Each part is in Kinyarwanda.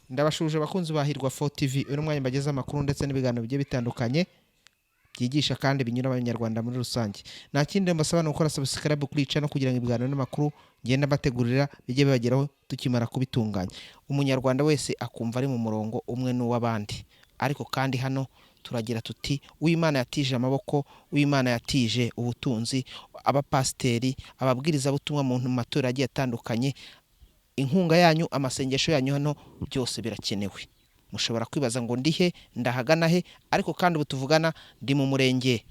Ndabashuje abakunzi ba Hirwa 4 TV. Uyu ni umwanya mbageza amakuru ndetse n'ibiganiro bigiye bitandukanye byigisha kandi binyura Abanyarwanda muri rusange. Nta kindi mbasaba ni gukora subscribe kuri channel kugira ngo ibiganiro n'amakuru ngenda mbategurira bijye bibageraho tukimara kubitunganya. Umunyarwanda wese akumva ari mu murongo umwe n'uw'abandi. Ariko kandi hano turagira tuti: "Uwimana yatije amaboko, Uwimana yatije ubutunzi, abapasiteri, ababwirizabutumwa mu matorero agiye atandukanye, inkunga yanyu, amasengesho yanyu hano byose birakenewe." Mushobora kwibaza ngo ndihe, ndahagana he? Ariko kandi ubu tuvugana ndi mu murenge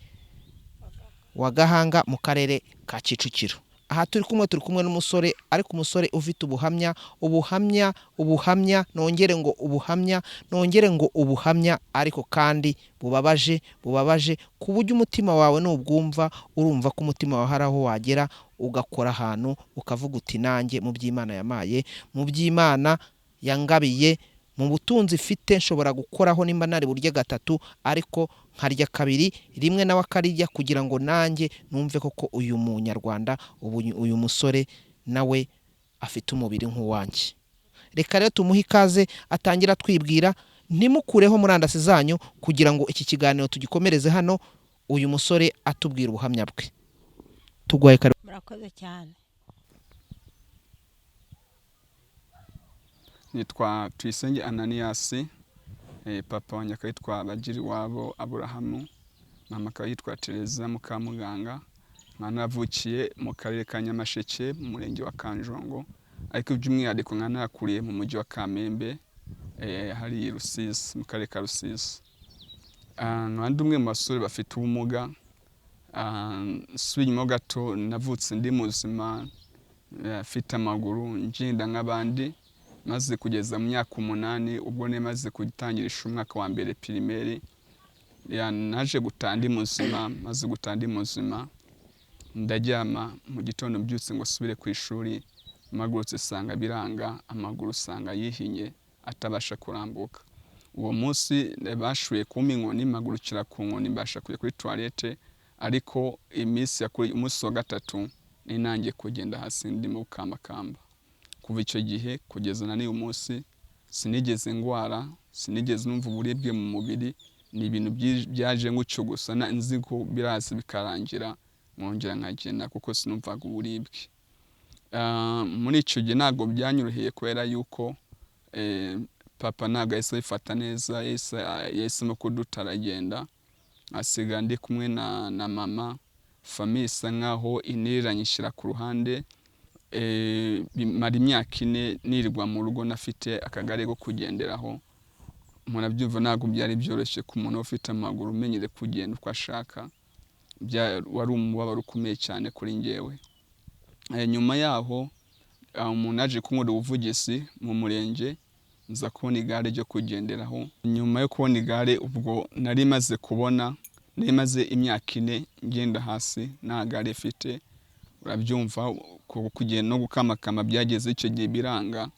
wa Gahanga mu karere ka Kicukiro. Aha turi kumwe n'umusore, ariko umusore ufite ubuhamya, ubuhamya, ubuhamya, nongere ngo ubuhamya, nongere ngo ubuhamya, ariko kandi bubabaje, bubabaje ku buryo umutima wawe nubwumva urumva ko umutima wawe hari aho wagera ugakora ahantu ukavuga uti: "Nanjye mu by'Imana yamaye, mu by'Imana yangabiye, mu butunzi mfite, nshobora gukoraho nimba nari burye gatatu ariko nkarya kabiri, rimwe nawe akarirya, kugira ngo nanjye numve koko uyu Munyarwanda, ubu uyu musore nawe afite umubiri nk'uwanjye." Reka rero tumuhe ikaze atangira atwibwira. Ntimukureho murandasi zanyu kugira ngo iki kiganiro tugikomereze hano, uyu musore atubwira ubuhamya bwe. Tuguhaye karibu. Murakoze cyane. Nitwa Tuyisenge Ananiyasi, papa wanjye akaba yitwa Bagiriwabo Aburahamu, mama akaba yitwa Tereza Mukamuganga. Nkaba naravukiye mu karere ka Nyamasheke mu murenge wa Kanjongo, ariko by'umwihariko nkaba narakuriye mu mujyi wa Kamembe, hari Rusizi, mu karere ka Rusizi. Nkaba ndi umwe mu basore bafite ubumuga. Nsubiye inyuma gato, navutse ndi muzima, mfite amaguru, ngenda nk'abandi, maze kugeza mu myaka 8 ubwo nari maze gutangirisha umwaka wa mbere primaire, naje gutaha ndi muzima. Maze gutaha ndi muzima, ndaryama. Mu gitondo mbyutse ngo nsubire ku ishuri, mpagurutse nsanga biranga, amaguru usanga yihinye atabasha kurambuka. Uwo munsi bashoboye kumpa inkoni, mpagurukira ku nkoni, mbasha kujya kuri toilette, ariko iminsi yakuri umunsi wa gatatu nari nangiye kugenda hasi ndimo gukambakamba. Kuva icyo gihe kugeza na n'uyu munsi sinigeze ndwara, sinigeze numva uburibwe mu mubiri. Ni ibintu byaje gutyo gusa, nzi ko biraza bikarangira nkongera nkagenda, kuko sinumvaga uburibwe. Muri icyo gihe ntabwo byanyoroheye kubera yuko papa ntabwo yahise abifata neza, yahisemo kuduta aragenda, asiga ndi kumwe na mama. Famille isa nkaho iniranye ishyira ku ruhande. Bimara imyaka 4 nirirwa mu rugo nafite akagare ko kugenderaho. Murabyumva, ntabwo byari byoroshye ku muntu ufite amaguru umenyere kugenda uko ashaka. Wari umubabaro ukomeye cyane kuri njyewe. Nyuma yaho umuntu yaje kunkorera ubuvugizi mu murenge, nza kubona igare ryo kugenderaho. Nyuma yo kubona igare, ubwo nari maze kubona, nari maze imyaka 4 ngenda hasi nta gare mfite. Urabyumva, kugenda no gukamakama byageze icyo gihe biranga.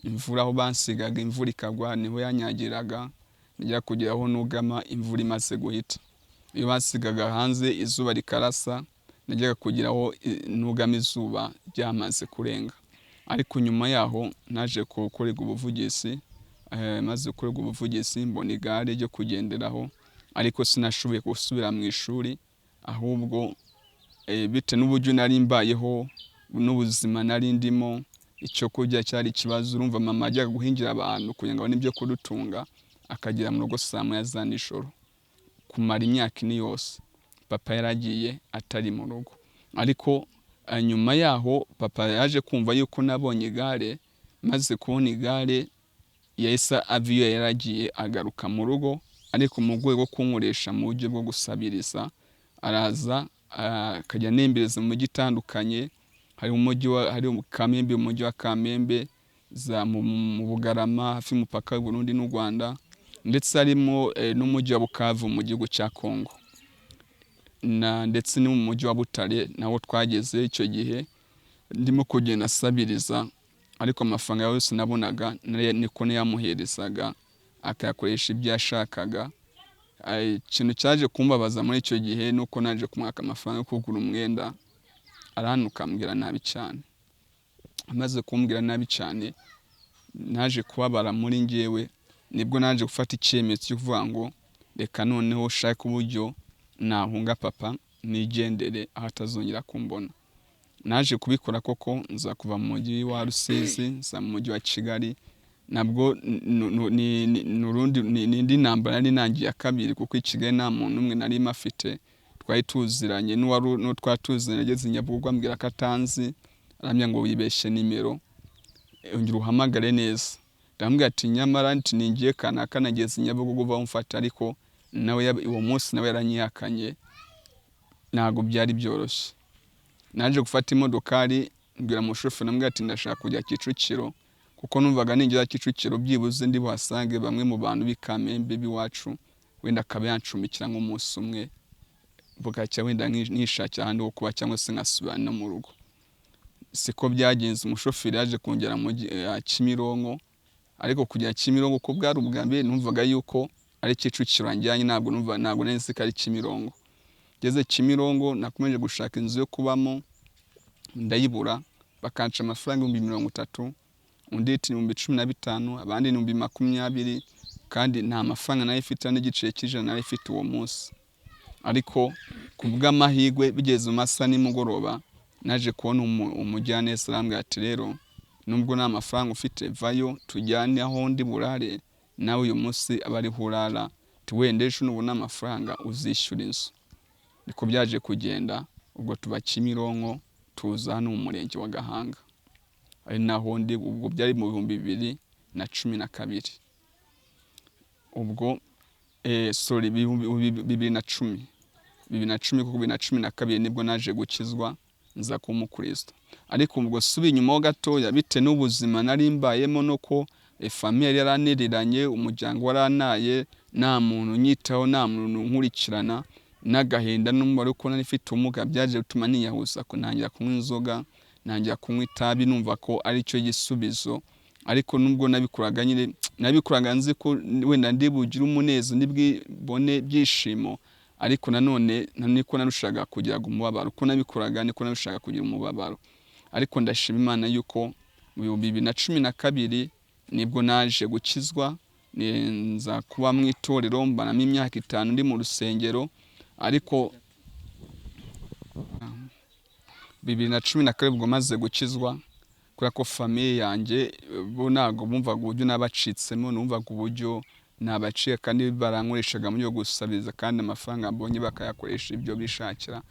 Imvura aho bansigaga imvura ikagwa niho yanyagiraga, njya kugera aho nugama imvura imaze guhita. Iyo bansigaga hanze izuba rikarasa, najyaga kugera aho nugama izuba ryamaze kurenga. Ariko nyuma yaho naje gukorerwa ubuvugizi, maze gukorerwa ubuvugizi mbona igare ryo kugenderaho, ariko sinashoboye gusubira mu ishuri, ahubwo bitewe n'uburyo nari mbayeho n'ubuzima nari ndimo, icyo kurya cyari ikibazo. Urumva mama yajyaga guhingira abantu kugira ngo abone ibyo kudutunga, akagera mu rugo saa moya za nijoro. Kumara imyaka 4 yose papa yaragiye atari mu rugo. Ariko nyuma yaho papa yaje kumva yuko nabonye igare. Maze kubona igare yahise ava iyo yaragiye agaruka mu rugo, ariko mu rwego rwo kunkoresha mu buryo bwo gusabiriza, araza akajya anembereza mu mijyi itandukanye, hari umujyi wa hari Kamembe, mu mujyi wa Kamembe, za mu Bugarama hafi y'umupaka w'u Burundi n'u Rwanda, ndetse harimo n'umujyi wa Bukavu mu gihugu cya Kongo, ndetse no mu mujyi wa Butare nawo twageze icyo gihe ndimo kugenda asabiriza. Ariko amafaranga yose nabonaga niko nayamuherezaga akayakoresha ibyo yashakaga. Ikintu cyaje kumbabaza muri icyo gihe ni uko naje kumwaka amafaranga yo kugura umwenda, arantuka ambwira nabi cyane. Amaze kumbwira nabi cyane, Naje kubabara muri njyewe, nibwo naje gufata icyemezo cyo kuvuga ngo reka noneho ushake uburyo nahunga papa nigendere aho atazongera kumbona. Naje kubikora koko, nza kuva mu mujyi wa Rusizi nza mu mujyi wa Kigali. Nabwo ni indi ntambara nari nangiye ya kabiri, kuko i Kigali nta muntu umwe nari mafite twari tuziranye, n'uwo twari tuziranye ageze i Nyabugogo ambwira ko atanzi, arambwira ngo wibeshye nimero, ongera uhamagare neza. Ndamubwira ati nyamara nti ningiye kanaka nageze i Nyabugogo uva umfata, ariko nawe uwo munsi nawe yaranyihakanye, ntabwo byari byoroshye. Naje gufata imodokari mbwira umushoferi, ndamubwira ati ndashaka kujya Kicukiro, kuko numvaga ningera Kicukiro byibuze ndi buhasange bamwe mu bantu b'i Kamembe b'iwacu, wenda akaba yancumbikira nk'umunsi umwe, bugacya wenda nishakira ahandi ho kuba cyangwa se nkasubira no mu rugo. Siko byagenze, umushoferi yaje kongera mu Kimironko, ariko kugera Kimironko ko bwari ubwa mbere numvaga yuko ari Kicukiro njyanye, ntabwo numva, ntabwo nari nzi ko ari Kimironko. Ngeze Kimironko nakomeje gushaka inzu yo kubamo ndayibura, bakanca amafaranga 30,000, undi ati 15,000, abandi 20,000, kandi nta mafaranga nari mfite n'igiceri cy'ijana nari mfite uwo munsi. Ariko ku bw'amahirwe bigeze mu masaha nimugoroba naje kubona umujyaneza, arambwira ati rero nubwo nta mafaranga ufite vayo tujyane aho ndi burare, nawe uyu munsi aba ariho urara, wenda ejo nubona amafaranga uzishyura inzu. Niko byaje kugenda, ubwo tuba Kimironko tuza hano mu murenge wa Gahanga, ari naho ndi. Ubwo byari mu 2012, ubwo sorry 2010, 2010, kuko 2012 nibwo naje gukizwa nza kuba umukristo. Ariko ubwo subi inyuma ho gatoya, bitewe n'ubuzima nari mbayemo nuko famille yari yarantereranye, umuryango waranaye, nta muntu unyitaho, nta muntu nkurikirana, n'agahinda n'umubare uko nari mfite ubumuga byaje gutuma niyahuza, ntangira kunywa inzoga, ntangira kunywa itabi, numva ko ari cyo gisubizo. Ariko nubwo nabikoraga nyine, nabikoraga nzi ko wenda ndi bugire umunezero, ndi bwibone ibyishimo, ariko nanone niko narushaga kugira umubabaro. Uko nabikoraga niko narushaga kugira umubabaro. Ariko ndashima Imana yuko mu 2012 nibwo naje gukizwa, nza kuba mu itorero, mbanamo imyaka 5 ndi mu rusengero. Ariko 2012 ubwo maze gukizwa, kubera ko famille yanjye bo ntabwo bumvaga uburyo nabacitsemo, numvaga uburyo nabaciye, kandi barankoreshaga mu byo gusabiriza, kandi amafaranga mbonye bakayakoresha ibyo bishakira.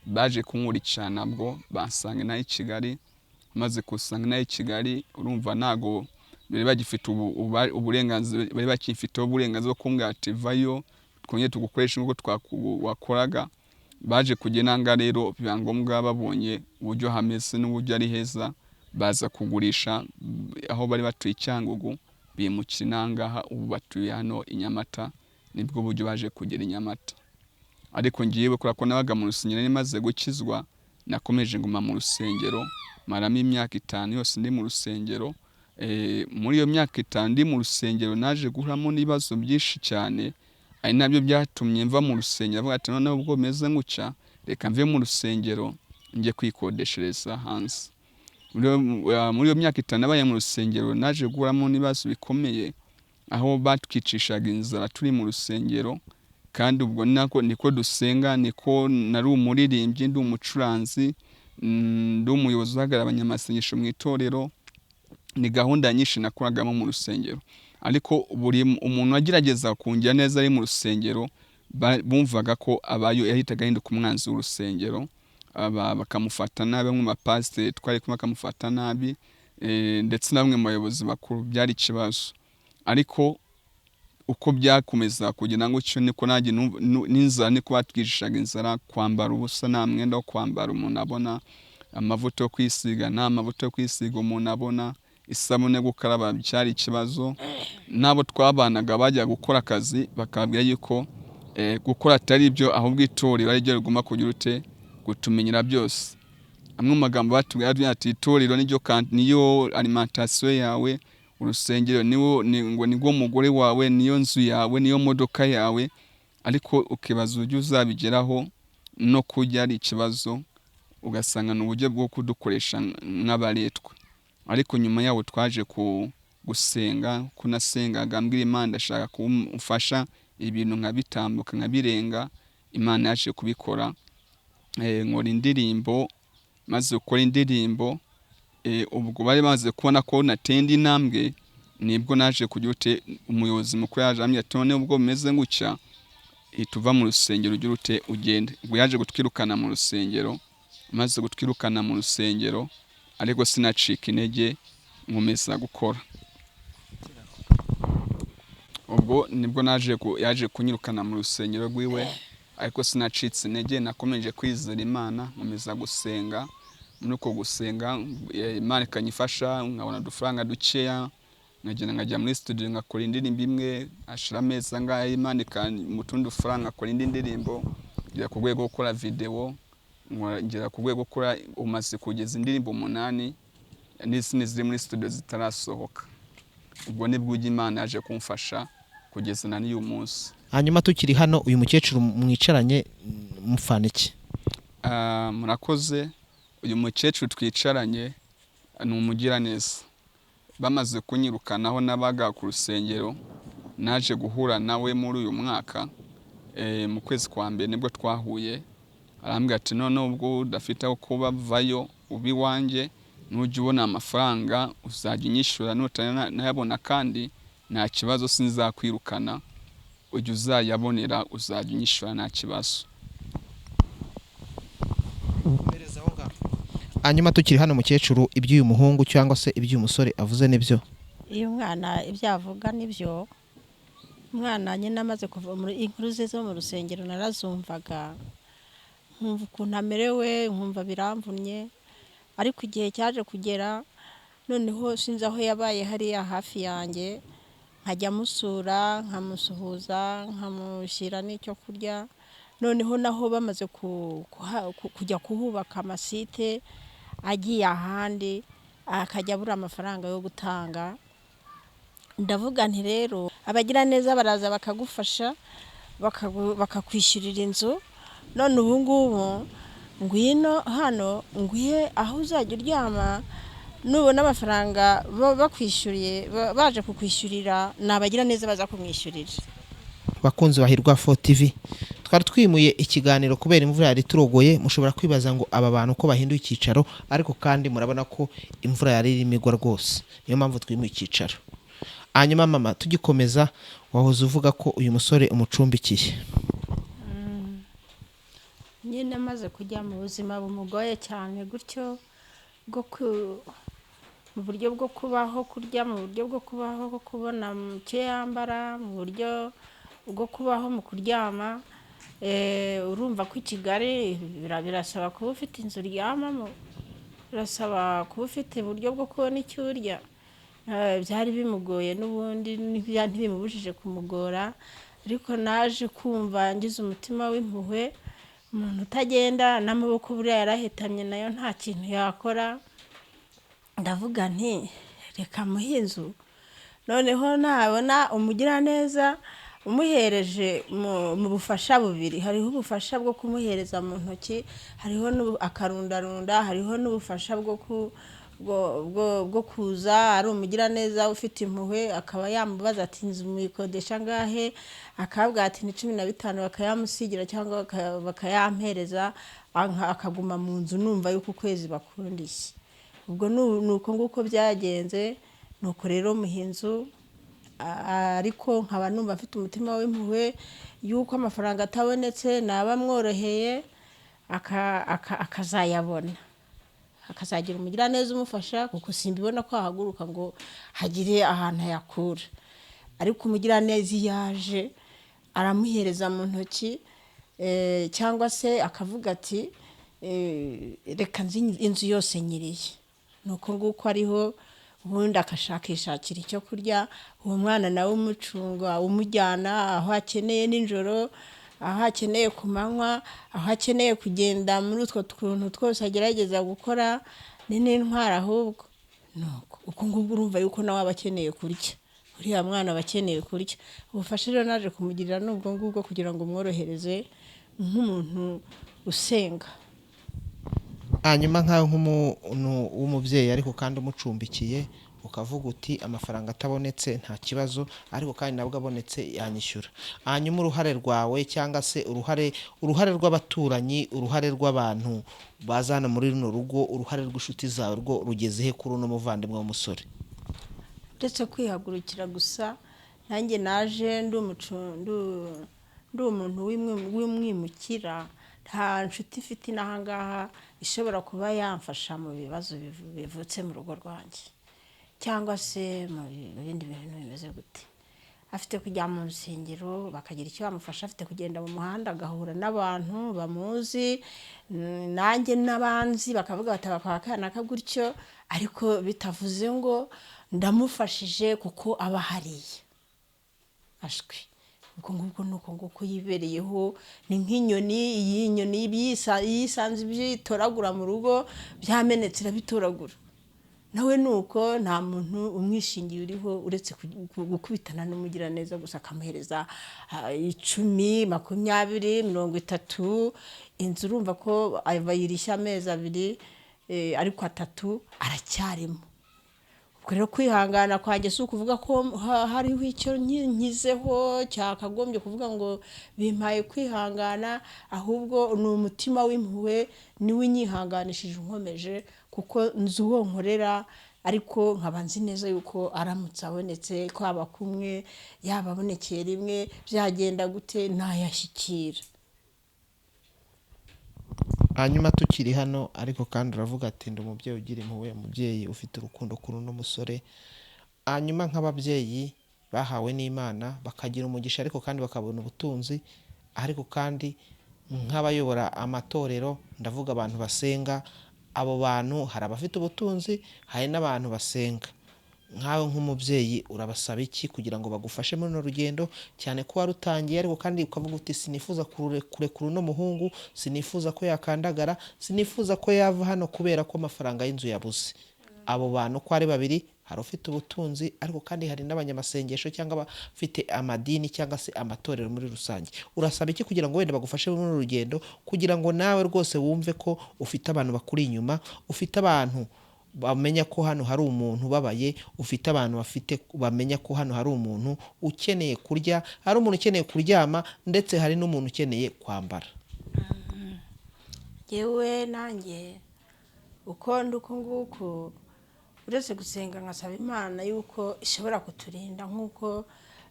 Baje kunkurikirana nabwo bansanga inaha i Kigali. Maze kusanga inaha i Kigali, urumva ntabwo bari bagifite uburenganzira, bari bakimfiteho uburenganzira bwo kumbwira ati vayo twongere tugukoreshe nk'uko wakoraga. Baje kugena aha rero, biba ngombwa babonye uburyo hameze n'uburyo ari heza, baza kugurisha aho bari batuye i Cyangugu, bimukira inaha ngaha, ubu batuye hano i Nyamata. Nibwo buryo baje kugera i Nyamata. Ariko ngiye kubera ko nabaga mu rusengero, nari maze gukizwa, nakomeje nguma mu rusengero, maramo imyaka 5 yose ndi mu rusengero. Muri iyo myaka 5 ndi mu rusengero naje guhuramo n'ibibazo byinshi cyane, ari nabyo byatumye mva mu rusengero, avuga ati noneho ubwo meze gutya reka mve mu rusengero njye kwikodeshereza hanze. Muri iyo myaka 5 nabaye mu rusengero naje guhuramo n'ibibazo bikomeye, aho batwicishaga inzara turi mu rusengero, kandi ubwo nako niko dusenga, niko nari umuririmbyi, ndi umucuranzi, ndi umuyobozi uhagarariye abanyamasengesho mu itorero. Ni gahunda nyinshi nakoragamo mu rusengero. Ariko buri umuntu wagerageza kungira neza ari mu rusengero, bumvaga ko abayo yahitaga ahinduka umwanzi w'urusengero, bakamufata nabi, bamwe mu bapasiteri twari kumwe bakamufata nabi, ndetse na bamwe mu bayobozi bakuru, byari ikibazo. Ariko uko byakomeza kugenda gutyo niko nanjye n'inzara, niko batwicishaga inzara, kwambara ubusa, nta mwenda wo kwambara umuntu abona, amavuta yo kwisiga nta mavuta yo kwisiga umuntu abona, isabune yo gukaraba byari ikibazo. N'abo twabanaga bajya gukora akazi bakabwira yuko gukora atari byo, ahubwo itorero ari ryo rigomba kugira ute gutumenyera byose. Amwe mu magambo batubwira ati itorero niyo alimentation yawe, urusengero niwo ngo nibwo mugore wawe, niyo nzu yawe, niyo modoka yawe. Ariko ukibaza uburyo uzabigeraho no kurya ari ikibazo, ugasanga ni uburyo bwo kudukoresha nk'abaretwa. Ariko nyuma yaho twaje Gusenga ko nasengaga mbwira Imana ndashaka kumufasha ibintu nkabitambuka nkabirenga, Imana yaje kubikora. Nkora indirimbo, maze gukora indirimbo, ubwo bari bamaze kubona ko nateye indi ntambwe, nibwo naje kujya ute, umuyobozi mukuru yaje ambwira ati none ubwo bimeze gutya, hita uva mu rusengero ugira ute ugende. Ubwo yaje gutwirukana mu rusengero, maze gutwirukana mu rusengero, ariko sinacika intege nkomeza gukora. Ubwo nibwo yaje kunyirukana mu rusengero rwiwe, ariko sinacitse intege, nakomeje kwizera Imana, nkomeza gusenga. Muri uko gusenga Imana ikanyifasha, nkabona udufaranga dukeya, nkagenda nkajya muri studio ngakora indirimbo imwe, hashira amezi angahe Imana ikampa utundi dufaranga nkakora indi ndirimbo, ngera ku rwego rwo gukora video, ngera ku rwego rwo gukora, umaze kugeza indirimbo 8 n'izindi ziri muri studio zitarasohoka. Ubwo nibwo Imana yaje kumfasha kugeza na n'uyu munsi. Hanyuma tukiri hano, uyu mukecuru mwicaranye mufana iki? Murakoze. Uyu mukecuru twicaranye ni umugiraneza. Bamaze kunyirukanaho nabaga ku rusengero, naje guhura nawe muri uyu mwaka, mu kwezi kwa mbere nibwo twahuye, arambwira ati none ubwo udafite aho kuba vayo uba iwanjye, nujya ubona amafaranga uzajya unyishyura, nutanayabona kandi nta kibazo sinzakwirukana, ujya uzayabonera uzajya unyishyura nta kibazo. Hanyuma tukiri hano mukecuru, iby'uyu muhungu cyangwa se iby'uyu musore avuze nibyo? Iyo mwana ibyo avuga nibyo. Umwana nyine amaze kuva muri inkuru ze zo mu rusengero narazumvaga, nkumva ukuntu amerewe, nkumva biramvunye, ariko igihe cyaje kugera noneho sinzi aho yabaye hariya hafi yanjye, nkajya musura, nkamusuhuza, nkamushyira n'icyo kurya. Noneho naho bamaze kujya kuhubaka amasite agiye ahandi, akajya abura amafaranga yo gutanga. Ndavuga nti rero abagira neza baraza bakagufasha, bakakwishyurira inzu, none ubu ngubu ngwino hano nguhe aho uzajya uryama, nubona amafaranga bakwishyuriye, baje kukwishyurira, ni abagira neza baza kumwishyurira. Bakunzi ba Hirwa 4 TV, twari twimuye ikiganiro kubera imvura yari turogoye. Mushobora kwibaza ngo aba bantu ko bahinduye icyicaro, ariko kandi murabona ko imvura yari irimo igwa rwose, niyo mpamvu twimuye icyicaro. Hanyuma mama, tugikomeza, wahoze uvuga ko uyu musore umucumbikiye. Nyine amaze kujya mu buzima bumugoye cyane gutyo, mu buryo bwo kubaho, kurya, mu buryo bwo kubaho, bwo kubona icyo yambara, mu buryo bwo kubaho, mu kuryama. Urumva ko i Kigali birasaba kuba ufite inzu uryamamo, birasaba kuba ufite uburyo bwo kubona icyo urya. Byari bimugoye n'ubundi ntibimubujije kumugora, ariko naje kumva ngize umutima w'impuhwe, umuntu utagenda n'amaboko buriya yarahetamye nayo nta kintu yakora. Ndavuga nti reka muhe inzu, noneho nabona umugiraneza umuhereje mu bufasha bubiri, hariho ubufasha bwo kumuhereza mu ntoki, hariho akarundarunda, hariho n'ubufasha bwo kuza ari umugiraneza ufite impuhwe, akaba yamubaza ati inzu muyikodesha angahe, akabwira ati ni 15, bakayamusigira cyangwa bakayampereza, akaguma mu nzu numva yuko ukwezi bakundiye. Ubwo ni uko nguko byagenze. Nuko rero muha inzu, ariko nkaba numva mfite umutima w'impuhwe yuko amafaranga atabonetse naba amworoheye akazayabona, akazagira umugiraneza umufasha, kuko simbibona ko ahaguruka ngo hagire ahantu ayakura. Ariko umugiraneza iyo yaje aramuhereza mu ntoki, cyangwa se akavuga ati reka nzi inzu yose nyiriye. Nuko nguko ariho ubundi akashakishakira icyo kurya, uwo mwana nawe umucunga, umujyana aho akeneye nijoro, aho akeneye ku manywa, aho akeneye kugenda, muri utwo tuntu twose agerageza gukora, ni n'intwara ahubwo. Nuko uko nguko urumva yuko nawe aba akeneye kurya, uriya mwana aba akeneye kurya. Ubufasha rero naje kumugirira n'ubwo ngubwo kugira ngo umworohereze nk'umuntu usenga. Hanyuma nkawe nk'umuntu w'umubyeyi ariko kandi umucumbikiye, Ukavuga uti amafaranga atabonetse nta kibazo, ariko kandi nabwo abonetse yanyishyura. Hanyuma uruhare rwawe cyangwa se uruhare rw'abaturanyi, uruhare rw'abantu baza hano muri runo rugo, uruhare rw'inshuti zawe rwo rugeze he kuri uno muvandimwe w'umusore? Uretse kwihagurukira gusa, nanjye naje ndi umuntu w'umwimukira, nta nshuti ifite inaha ngaha ishobora kuba yamfasha mu bibazo bivutse mu rugo rwanjye cyangwa se mu bindi bintu bimeze gute. Afite kujya mu nsengero bakagira icyo bamufasha, afite kugenda mu muhanda agahura n'abantu bamuzi, nanjye n'abanzi bakavuga bati aba kwa kanaka gutyo, ariko bitavuze ngo ndamufashije kuko aba hariya ashwi. Ubwo ngubwo ni uko nguko yibereyeho, ni nk'inyoni. Iyi nyoni yisanze ibyo itoragura mu rugo byamenetse irabitoragura. Nawe ni uko, nta muntu umwishingiye uriho uretse gukubitana n'umugiraneza gusa, akamuhereza 10, 20, 30. Inzu urumva ko bayirishya amezi 2, ariko 3 aracyarimo. Ubwo rero kwihangana kwanjye si ukuvuga ko hariho icyo nkizeho cyakagombye kuvuga ngo bimpaye kwihangana, ahubwo ni umutima w'impuhwe niwe unyihanganishije unkomeje, kuko nzi uwo nkorera, ariko nkaba nzi neza yuko aramutse abonetse kwaba kumwe, yaba abonekeye rimwe, byagenda gute ntayashyikira. Hanyuma tukiri hano, ariko kandi uravuga ati ndi umubyeyi ugira impuhwe, umubyeyi ufite urukundo kuri uno musore. Hanyuma nk'ababyeyi bahawe n'Imana bakagira umugisha, ariko kandi bakabona ubutunzi, ariko kandi nk'abayobora amatorero, ndavuga abantu basenga, abo bantu hari abafite ubutunzi, hari n'abantu basenga. Nkawe nk'umubyeyi urabasaba iki kugira ngo bagufashe muri runo rugendo, cyane ko warutangiye, ariko kandi ukavuga uti sinifuza kurekura uno muhungu, sinifuza ko yakandagara, sinifuza ko yava hano kubera ko amafaranga y'inzu yabuze. Abo bantu uko ari babiri, hari ufite ubutunzi, ariko kandi hari n'abanyamasengesho cyangwa abafite amadini cyangwa se amatorero muri rusange. Urasaba iki kugira ngo wenda bagufashe muri uru rugendo, kugira ngo nawe rwose wumve ko ufite abantu bakuri inyuma, ufite abantu bamenya ko hano hari umuntu ubabaye, ufite abantu bamenya ko hano hari umuntu ukeneye kurya, hari umuntu ukeneye kuryama, ndetse hari n'umuntu ukeneye kwambara. Yewe nanjye uko ndi uku nguku, uretse gusenga nkasaba Imana yuko ishobora kuturinda, nk'uko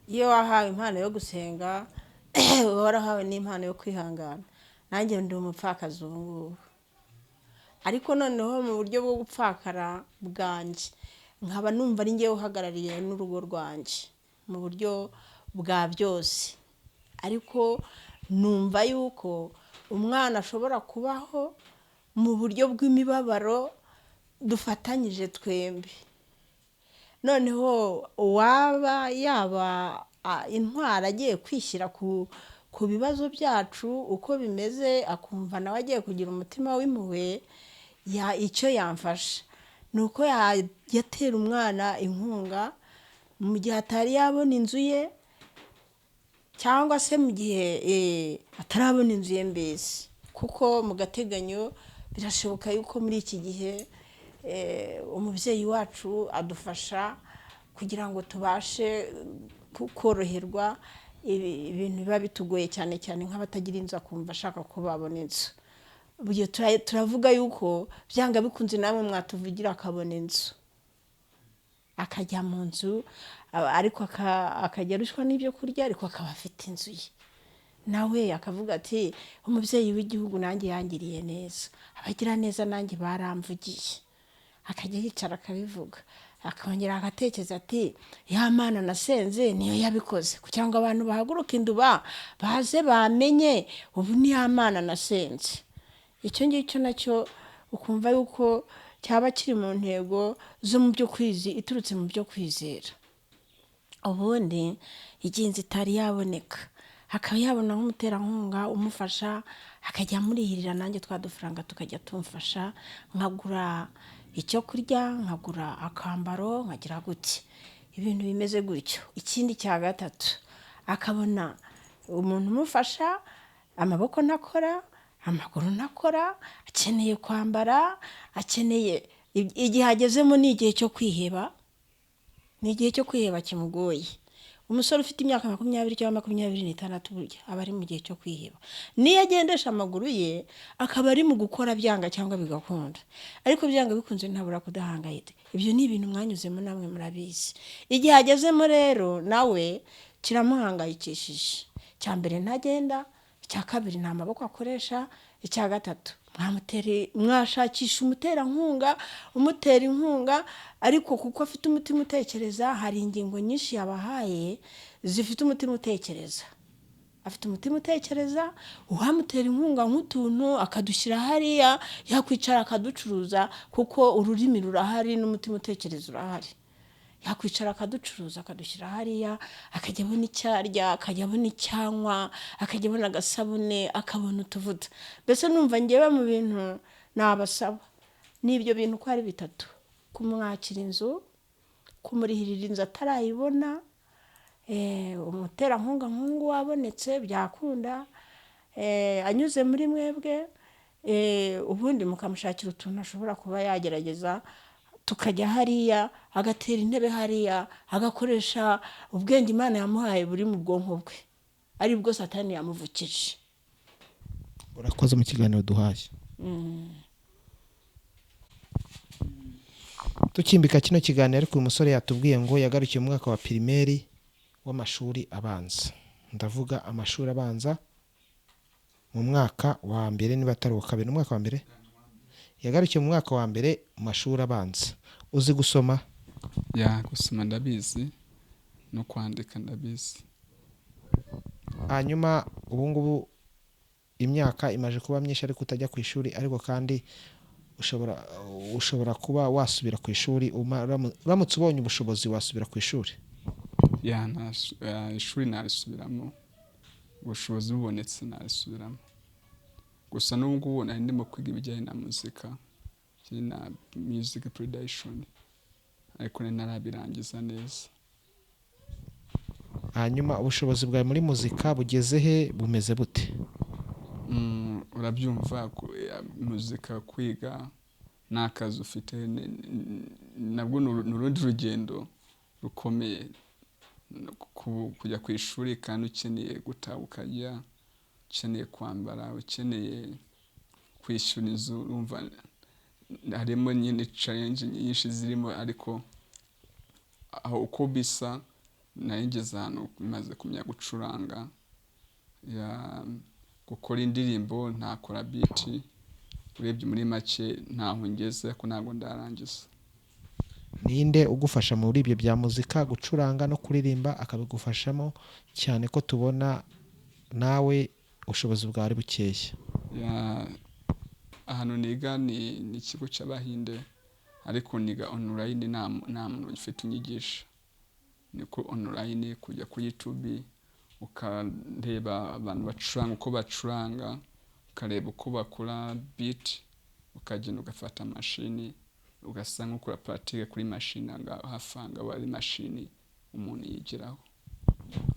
iyo wahawe impano yo gusenga uba warahawe n'impano yo kwihangana. Nanjye ndi umupfakazi ubu ngubu, ariko noneho mu buryo bwo gupfakara bwanjye nkaba numva ari njyewe uhagarariye n'urugo rwanjye mu buryo bwa byose, ariko numva yuko umwana ashobora kubaho mu buryo bw'imibabaro dufatanyije twembi. Noneho uwaba yaba intwara agiye kwishyira ku bibazo byacu uko bimeze, akumva nawe agiye kugira umutima w'impuhwe, icyo yamfasha ni uko yatera umwana inkunga mu gihe atari yabona inzu ye, cyangwa se mu gihe atarabona inzu ye mbese, kuko mu gateganyo birashoboka yuko muri iki gihe umubyeyi wacu adufasha kugira ngo tubashe koroherwa ibintu biba bitugoye, cyane cyane nk'abatagira inzu, akumva ashaka ko babona inzu. Turavuga yuko byanga bikunze namwe mwatuvugira akabona inzu, akajya mu nzu, ariko akajya arushywa n'ibyo kurya, ariko akaba afite inzu ye. Nawe akavuga ati umubyeyi w'igihugu nanjye yangiriye neza, abagira neza nanjye baramvugiye. Akajya yicara akabivuga, akongera agatekereza ati ya Mana nasenze niyo yabikoze, kugira ngo abantu bahaguruke induba baze bamenye ubu ni ya Mana nasenze. Icyo ngicyo nacyo ukumva yuko cyaba kiri mu ntego zo mu byo iturutse mu byo kwizera. Ubundi igihe inzu itari yaboneka akaba yabona nk'umuterankunga umufasha, akajya amurihirira, nanjye twa dufaranga tukajya tumufasha, nkagura icyo kurya, nkagura akambaro, nkagira gutya ibintu bimeze gutyo. Ikindi cya gatatu, akabona umuntu umufasha, amaboko ntakora, amaguru ntakora, akeneye kwambara, akeneye igihe agezemo ni igihe cyo kwiheba. Ni igihe cyo kwiheba kimugoye. Umusore ufite imyaka 20 cyangwa 26 burya aba ari mu gihe cyo kwiheba. Niyo agendesha amaguru ye akaba ari mu gukora byanga cyangwa bigakunda, ariko byanga bikunze ntabura kudahangayika. Ibyo ni ibintu mwanyuzemo namwe murabizi. Igihe agezemo rero nawe kiramuhangayikishije. Icya mbere ntagenda, icya kabiri nta maboko akoresha, icya gatatu mwashakisha umuterankunga umutera inkunga, ariko kuko afite umutima utekereza, hari ingingo nyinshi yabahaye zifite umutima utekereza. Afite umutima utekereza, uwamutera inkunga nk'utuntu akadushyira hariya, yakwicara akaducuruza, kuko ururimi rurahari n'umutima utekereza urahari. Yakwicara akaducuruza akadushyira hariya, akajya abona icyo arya, akajya abona icyo anywa, akajya abona agasabune, akabona utuvuta. Mbese numva ngewe mu bintu nabasaba ni ibyo bintu uko ari bitatu: kumwakira inzu, kumurihirira inzu atarayibona, umuterankunga nk'ubu wabonetse byakunda, anyuze muri mwebwe, ubundi mukamushakira utuntu ashobora kuba yagerageza, tukajya hariya agatera intebe hariya, agakoresha ubwenge Imana yamuhaye buri mu bwonko bwe, ari bwo Satani yamuvukije. Urakoze mu kiganiro duhaye. Tukimbika kino kiganiro, ariko uyu musore yatubwiye ngo yagarukiye mu mwaka wa pirimeri w'amashuri abanza. Ndavuga amashuri abanza mu mwaka wa mbere, niba atari uwa kabiri, umwaka wa mbere. Yagarukiye mu mwaka wa mbere mu mashuri abanza. Uzi gusoma? Ya, gusoma ndabizi no kwandika ndabizi. Hanyuma ubu ngubu imyaka imaze kuba myinshi ariko utajya ku ishuri, ariko kandi ushobora kuba wasubira ku ishuri uramutse ubonye ubushobozi wasubira ku ishuri. Ya, ishuri narisubiramo, ubushobozi bubonetse narisubiramo. Gusa n'ubu ngubu nari ndimo kwiga ibijyanye na muzika, na music production, ariko nari narabirangiza neza. Hanyuma ubushobozi bwawe muri muzika bugeze he, bumeze bute? Urabyumva, muzika kwiga n'akazi ufite nabwo ni urundi rugendo rukomeye. Kujya ku ishuri kandi ukeneye gutaha ukajya, ukeneye kwambara, ukeneye kwishyura inzu, urumva harimo nyine challenge nyinshi zirimo, ariko aho uko bisa nari ngeze ahantu maze kumenya gucuranga, gukora indirimbo, ntakora beat. Urebye muri make ntaho ngeze, ariko ntabwo ndarangiza. Ninde ugufasha muri ibyo bya muzika, gucuranga no kuririmba, akabigufashamo cyane ko tubona nawe ubushobozi bwawe ari bukeya? Ahantu niga ni ikigo cy'Abahinde, ariko niga online, nta muntu ufite unyigisha. Ni ko online, kujya kuri YouTube ukareba abantu bacuranga uko bacuranga, ukareba uko bakora beat, ukagenda ugafata mashini ugasa nk'ukora pratique kuri mashini. Hafi aha ngaha hari mashini umuntu yigiraho.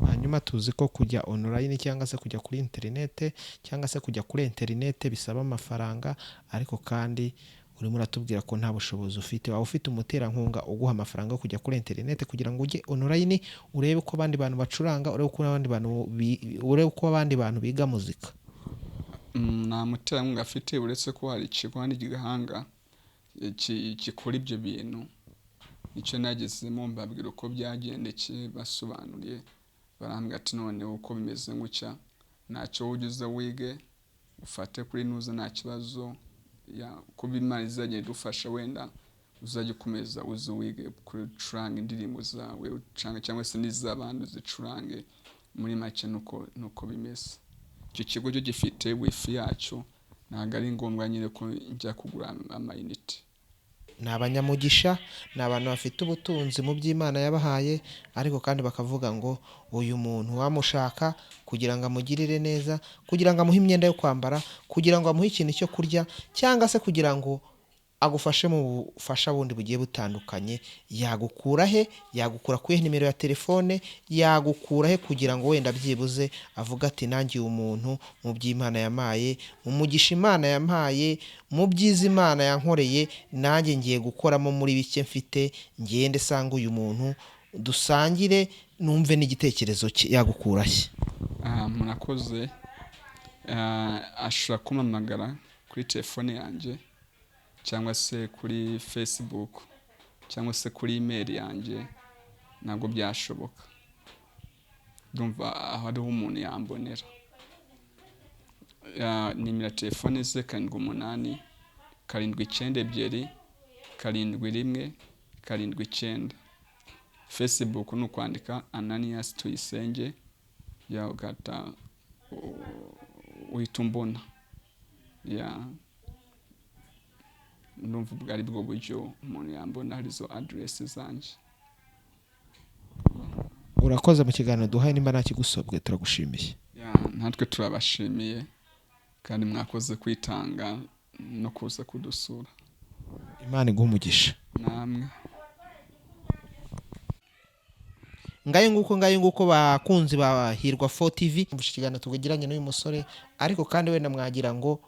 Hanyuma tuzi ko kujya online cyangwa se kujya kuri interinete cyangwa se kujya kuri interinete bisaba amafaranga, ariko kandi urimo uratubwira ko nta bushobozi ufite. Waba ufite umuterankunga uguha amafaranga yo kujya kuri interinete kugira ngo ujye online, urebe uko abandi bantu bacuranga, urebe uko abandi bantu biga muzika? Nta muterankunga afite, uretse ko hari ikigo hano i Gahanga gikora ibyo bintu. Nicyo nagezemo mbabwira uko byagendekeye, basobanuriye, barambwira ati noneho uko bimeze gutya, ntacyo ujye uza wige ufate kuri nuza, nta kibazo, uko Imana izagenda idufasha wenda uzajya ukomeza uze wige gucuranga indirimbo zawe ucurange cyangwa se n'iz'abandi uzicurange. Muri make nuko bimeze. Icyo kigo cyo gifite wifi yacyo, ntabwo ari ngombwa nyine ko njya kugura amayinite. Ni abanyamugisha, ni abantu bafite ubutunzi mu by'Imana yabahaye, ariko kandi bakavuga ngo uyu muntu wamushaka kugira ngo amugirire neza, kugira ngo amuhe imyenda yo kwambara, kugira ngo amuhe ikintu cyo kurya, cyangwa se kugira ngo agufashe mu bufasha bundi bugiye butandukanye, yagukura he? Yagukura kuri nimero ya telefone? Yagukura he kugira ngo wenda byibuze avuge ati nanjye uyu muntu mu by'Imana yampaye, mu mugisha Imana yampaye, mu byiza Imana yankoreye, nanjye ngiye gukoramo muri bike mfite, ngende sanga uyu muntu. Dusangire, numve n'igitekerezo cye yagukurahe. Murakoze. Ashobora kumpamagara kuri telefone yanjye cyangwa se kuri Facebook cyangwa se kuri email yanjye, ntabwo byashoboka. Ndumva aho ariho umuntu yambonera. Nimero ya telefone ze 787 92 71 79. Facebook ni ukwandika Ananias Tuyisenge, ya ugahita uhita umbona. Ya, ndumva ubwo ari bwo buryo umuntu yambona, arizo aderesi zanjye. Urakoze mu kiganiro duhaye, nimba nta kigusobwe turagushimiye. Ya, natwe turabashimiye kandi mwakoze kwitanga no kuza kudusura. Imana iguhe umugisha. Namwe. Ngayo nguko, ngayo nguko, bakunzi ba Hirwa 4 TV, mvusha ikiganiro tugiranye n'uyu musore. Ariko kandi wenda mwagira ngo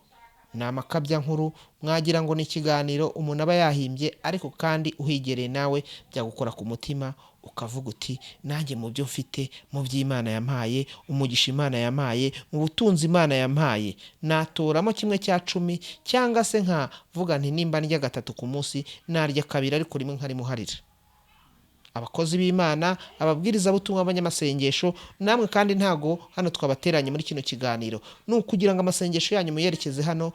ni amakabya nkuru, mwagira ngo ni ikiganiro umuntu aba yahimbye, ariko kandi uhigereye nawe byagukora ku mutima, ukavuga uti: "Nanjye mu byo mfite, mu by'Imana yampaye, umugisha Imana yampaye, mu butunzi Imana yampaye, natoramo 1/10, cyangwa se nkavuga nti nimba ndya gatatu ku munsi narya kabiri, ariko rimwe nkarimuharira." Abakozi b'Imana, ababwirizabutumwa, abanyamasengesho, namwe kandi ntago hano twabateranye muri kino kiganiro ni ukugira ngo amasengesho yanyu muyerekeze hano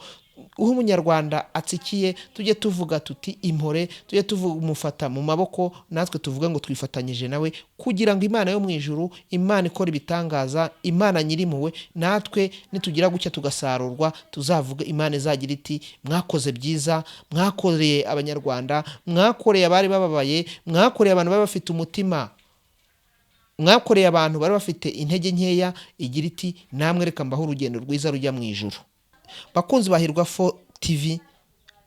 uho umunyarwanda atsikiye. Tujye tuvuga tuti impore, tujye tumufata mu maboko, natwe tuvuge ngo twifatanyije nawe, kugira ngo Imana yo mu ijuru, Imana ikora ibitangaza, Imana nyirimpuhwe, natwe nitugira gutya tugasarurwa, tuzavuge, Imana izagira iti: "Mwakoze byiza, mwakoreye abanyarwanda, mwakoreye abari bababaye, mwakoreye abantu bari bafite umutima, mwakoreye abantu bari bafite intege nkeya." Igira iti: "Namwe reka mbaho urugendo rwiza rujya mu ijuru." Bakunzi ba Hirwa 4 TV,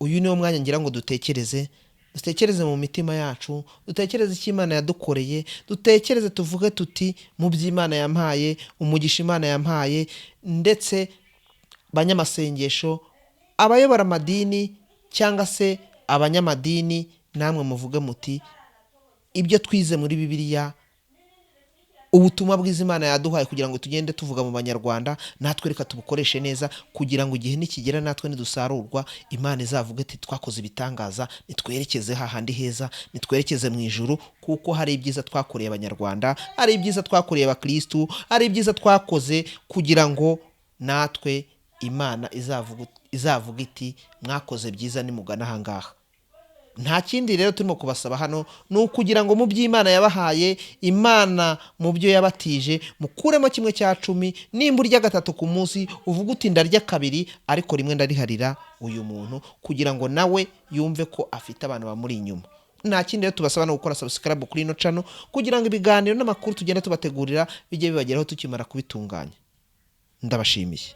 uyu niwo mwanya ngira ngo dutekereze, dutekereze mu mitima yacu, dutekereze icyo Imana yadukoreye, dutekereze tuvuge tuti: "Mu by'Imana yampaye, umugisha Imana yampaye." Ndetse banyamasengesho, abayobora amadini cyangwa se abanyamadini, namwe muvuge muti: "Ibyo twize muri Bibiliya, ubutumwa bwiza Imana yaduhaye kugira ngo tugende tuvuga mu banyarwanda, natwe reka tubukoreshe neza, kugira ngo igihe nikigera natwe nidusarurwa Imana izavuge iti: 'Twakoze ibitangaza, nitwerekeze hahandi heza, nitwerekeze mu ijuru, kuko hari ibyiza twakoreye abanyarwanda, hari ibyiza twakoreye abakirisitu, hari ibyiza twakoze,' kugira ngo natwe Imana izavuga iti: 'Mwakoze byiza, nimugana ahangaha.'" Nta kindi rero turimo kubasaba hano ni ukugira ngo mu by'Imana yabahaye, Imana mu byo yabatije, mukuremo 1/10. Nimba urya gatatu ku munsi, uvuga uti: "Ndarya kabiri, ariko rimwe ndariharira uyu muntu, kugira ngo nawe yumve ko afite abantu bamuri inyuma." Nta kindi rero tubasaba no gukora subscribe kuri ino channel, kugira ngo ibiganiro n'amakuru tugenda tubategurira bijye bibageraho tukimara kubitunganya. Ndabashimiye.